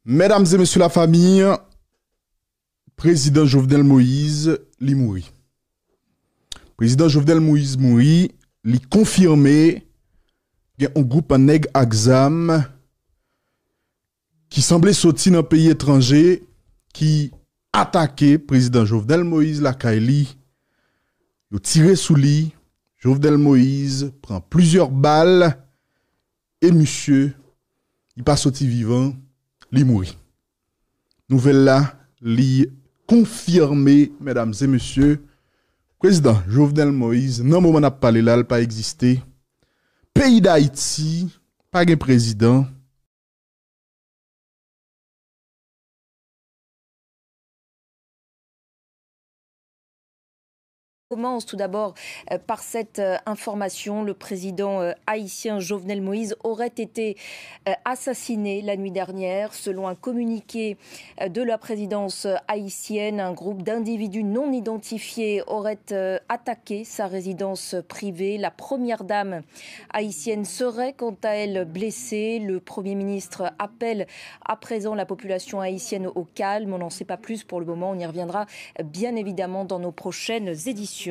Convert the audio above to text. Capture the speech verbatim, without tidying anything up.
Medam e mesye lafanmi, prezidan Jovenel Moïse, li mouri. Prezidan Jovenel Moïse mouri, li konfime gen yon gwoup nèg ak zam ki sanble soti nan peyi etranje, ki atake prezidan Jovenel Moïse lakay li. Yo tire sou li. Jovenel Moïse pran plizyè bal e misye, li pa soti vivan, li mouri. Nouvèl la, li konfime, medam e mesye, prezidan Jovenel Moïse, nan moman n ap pale la, l pa egziste. Peyi Dayiti pa gen prezidan. Commence tout d'abord euh, par cette euh, information. Le président euh, haïtien Jovenel Moïse aurait été euh, assassiné la nuit dernière. Selon un communiqué euh, de la présidence haïtienne, un groupe d'individus non identifiés aurait euh, attaqué sa résidence privée. La première dame haïtienne serait quant à elle blessée. Le Premier ministre appelle à présent la population haïtienne au calme. On n'en sait pas plus pour le moment. On y reviendra bien évidemment dans nos prochaines éditions.